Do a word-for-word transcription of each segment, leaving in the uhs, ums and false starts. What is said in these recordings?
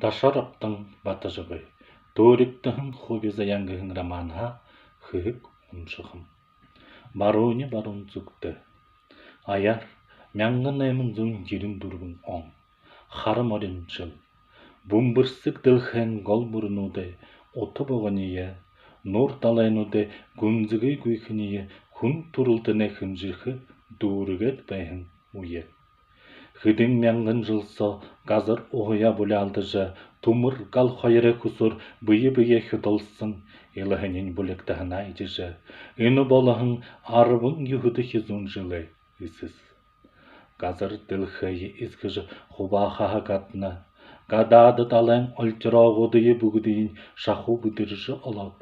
Ташарабдан Батожабай «Төөригдэһэн хуби заяан» гэһэн романһаа хэһэг уншахам. Барууни баруун зүгтэ. Аяар мянга найман зуун ерэн дүрбэн он. Хара морин жэл. Бүмбэрсэг дэлхэйн гол бүрэнүүдэй ута богониие, нуур далайнуудай гүнзэгы гүйхэниие хүн түрэлтэнэй хэмжэрхэ дүүргээд байһан үе. Хэдэн мянган жэл соо газар уһаяа буляалдажа, түмэр гал хоёрой хүсөөр бэе бэеэ хюдалсан, илаһаниинь булигдаһанаа эдижэ, энэ болоһон арбан юһэдэхи зуун жэлэй эсэс. Газар дэлхэйе эсхэжэ хубаахаһаа гадна, гадаада далайн ольтирогуудые бүгэдыень шахуу бэдэржэ олоод,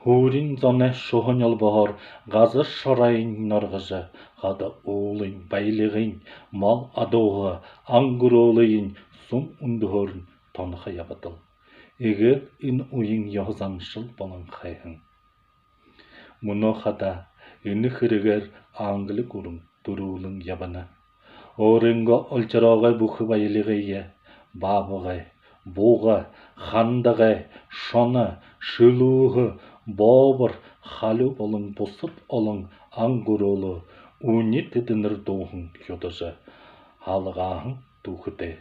һуурин зоной шуһан нёлбоһоор газар шоройень норгожо, хада уулын баялигынь, мал адууһа, ан гүрөөлыень сүм үндэһөөрнь тонохо ябадал. Эгээл энэ үеын ёһо заншал болонхой һэн. Мүнөө хадаа энэ хэрэгээр Англи гүрэн түрүүлэн ябана. Өөрынгөө ольтирогой бүхы баялигые: баабгай, буга, хандагай, шоно, шэлүүһэ, бообор, халюу болон бусад олон ан гүрөөлөө үни тэдэнэр дууһан хюдажа, һалгааһан түүхэтэй.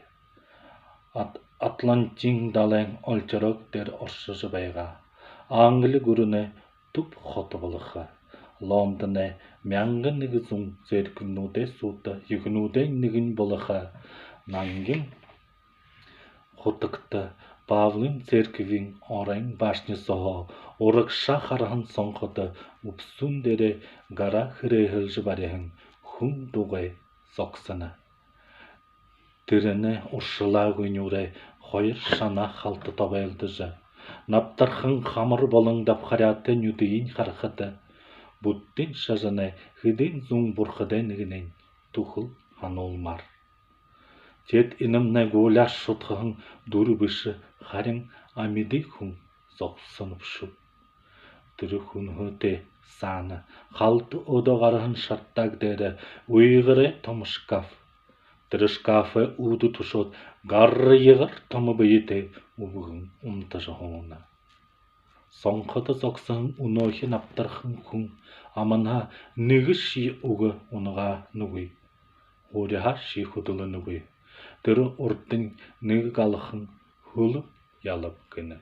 Ат-, Атлантын далайн ольтирог дээрэ оршожо байгаа Англи гүрэнэй түб хото болохо, Лондоной мянга нэгэ зуун церквинүүдэй суута ехэнүүдэй нэгэн болохо Нангин хутагта Павлын церквиин оройн башни сооһоо урагшаа хараһан сонходо үбсүүн дээрээ гараа хэрээһэлжэ бариһан хүн дугай зогсоно. Тэрэнэй уршалаагүй нюурай хоёр шанаа халта тобойлдожо, набтархан хамар болон дабхаряатай нюдыень харахада, буддын шажанай хэдэн зуун бурхадай нэгэнэйнь түхэл һануулмаар. Теэд энэмнай гууляар шудхаһан дүрэ бэшэ, харин амиды хүн зогсоно бшуу. Тэрэ хүнһөө тээ саана, халта өөдөө гараһан шартааг дээрэ үйгэрэй томо шкаф. Тэрэ шкафай үүдэ тушоод, гарьяагар томо бэетэй үбгэн унтажа һууна. Сонходо зогсоһон үнөөхи набтархан хүн аманһаа нэгэшье үгэ унаганагүй, һууряаһаашье хүдэлэнэгүй. Тэрэ урдань нэгэ галхан хүлэ ялаб гэнэ.